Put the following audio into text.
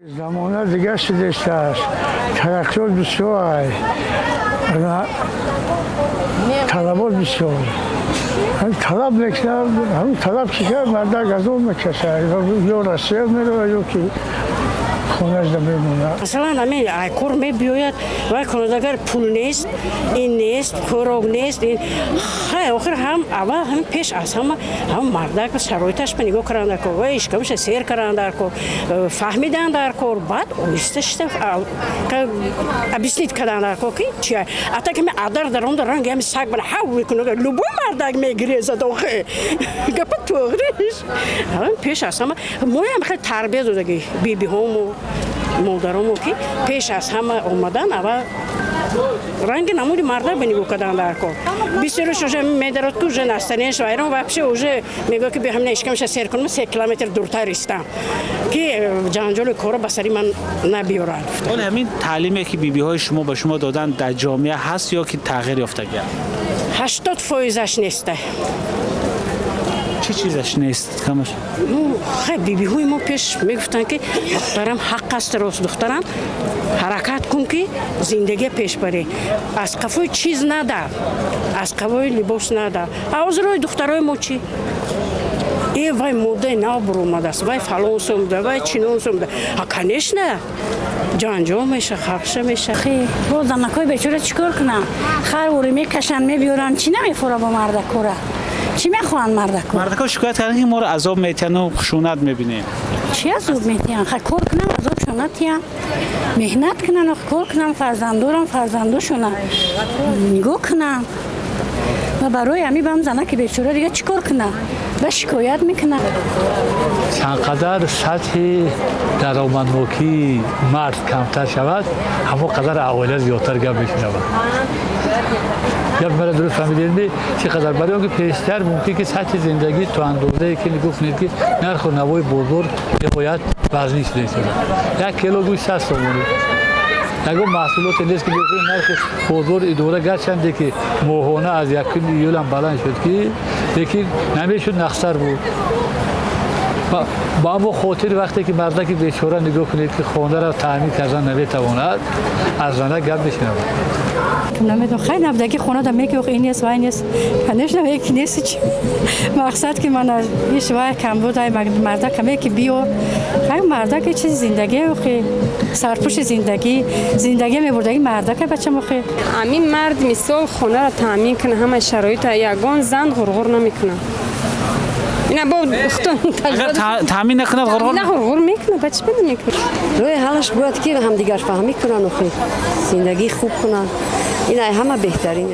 Замона дигар шудааст, тараққиёт бисёр, талабот бисёр. Ҳамин талаб мекунад, ҳамин талаб чӣ кард, мардак азоб мекашад, ё Россия меравад, ё ки хонашда мемонад. Масалан, ҳамин кор мебиёяд, вай кунад, агар пул нест, ин нест, хӯрок нест, ин хай. Охир ҳам аввал ҳамин пеш аз ҳама ҳам мардак шароиташ ба нигоҳ кардан дар кор, вай ишкамаша сер кардан дар кор, фаҳмидан дар кор, баъд оҳиста шита объяснить кардан дар кор, ки чи. А так ҳами адар даронда ранги ҳами саг бана ҳав мекунад, любой мардак мегирезад. Охе, гапа туғриш. Ҳамин пеш аз ҳама моям хеле тарбия додаги бибиҳому модаромо, ки пеш аз ҳама омадан аввал ранги намуди мардак ба нигоҳ кардан дар кор. Бисёраш уже медарод, ки уже настроение ш вайрон, вообще уже мегӯяд, ки би ҳамина ишкамша сер кунам, 3 километр дуртар истам, ки ҷанҷоли корро ба сари ман набиёрад. Ҳоле ҳамин таълиме, ки бибиҳои шумо ба шумо доданд, дар ҷомеа ҳаст ё ки тағйир ёфтагиам? 80%-аш неста. Чӣ чизаш нест камаш? Хай, бибиҳои мо пеш мегуфтанд, ки духтарам, ҳақ аст, рост, духтарам, ҳаракат кун, ки зиндагия пеш барӣ, аз қафои чиз нада, аз қафои либос нада. А ҳозирои духтарои мо чӣ? Э, вай модаи нав буромадааст, вай фалон сумда, вай чинон сумда. А, конечно, ҷанҷол меша, хабша меша. Бо занакҳои бечора чӣ кор кунанд? Харвори мекашанд, мебиёранд. Чӣ намефора бо мардакора? Чӣ мехоҳанд мардако? Мардако шикоят карданд, ки моро азоб метиҳану хушунат мебинем. Чӣ азоб метиҳанд? Хай, кор кунанд, азобшон натиҳанд, меҳнат кунанд, кор кунанд, фарзандорам, фарзандошона нигоҳ кунанд. Ва барои ҳамин бам занаки бечора дига чӣ кор кунад? Ба шикоят мекунад. Чанд қадар сатҳи даромаднокии мард камтар шавад, ҳамон қадар оила зиёдтар гап мешунавад. Гап мара дуруст фаҳмидед? Чӣ қадар барои он ки пештар мумкин ки сатҳи зиндагӣ то андозае ки нигоҳ кунед, ки нарху навои бозор ниҳоят вазнин шуда истода. 1 кило гӯшт 100 сомонӣ, ягон маҳсулоте нест, ки нархи бозор идора, гарчанде ки моҳона аз 1 июлам баланд шуд, ки лекин намешуд, нақсар буд. Ба ҳамон хотир, вақте ки мардаки бечора, нигоҳ кунед, ки хонаро таъмин кардан наметавонад, аз зана гап мешунавад. Намедонам, хай, набдаги хонада меги, ин нест, вай нест, конечно, ки нест. Чи мақсад, ки ман иш вай камбуд, ай мардака меки биёр. Хай, мардаки чизи зиндагӣ, охи, сарпӯши зиндагӣ, зиндагӣ мебурдаги мардака, бачам, охи. Ҳамин мард, мисол, хонаро таъмин кунад, ҳама шароита, ягон зан ғурғур намекунад. Ина бо Агар таъмин накунад, ғурғур? На, ғурғур мекунад, ба чӣ бада мекунад? Роҳи ҳаллаш бояд, ки ҳамдигарфаҳмӣ кунанд, охи, зиндагӣ хуб кунанд. Ин ай ҳама беҳтарин.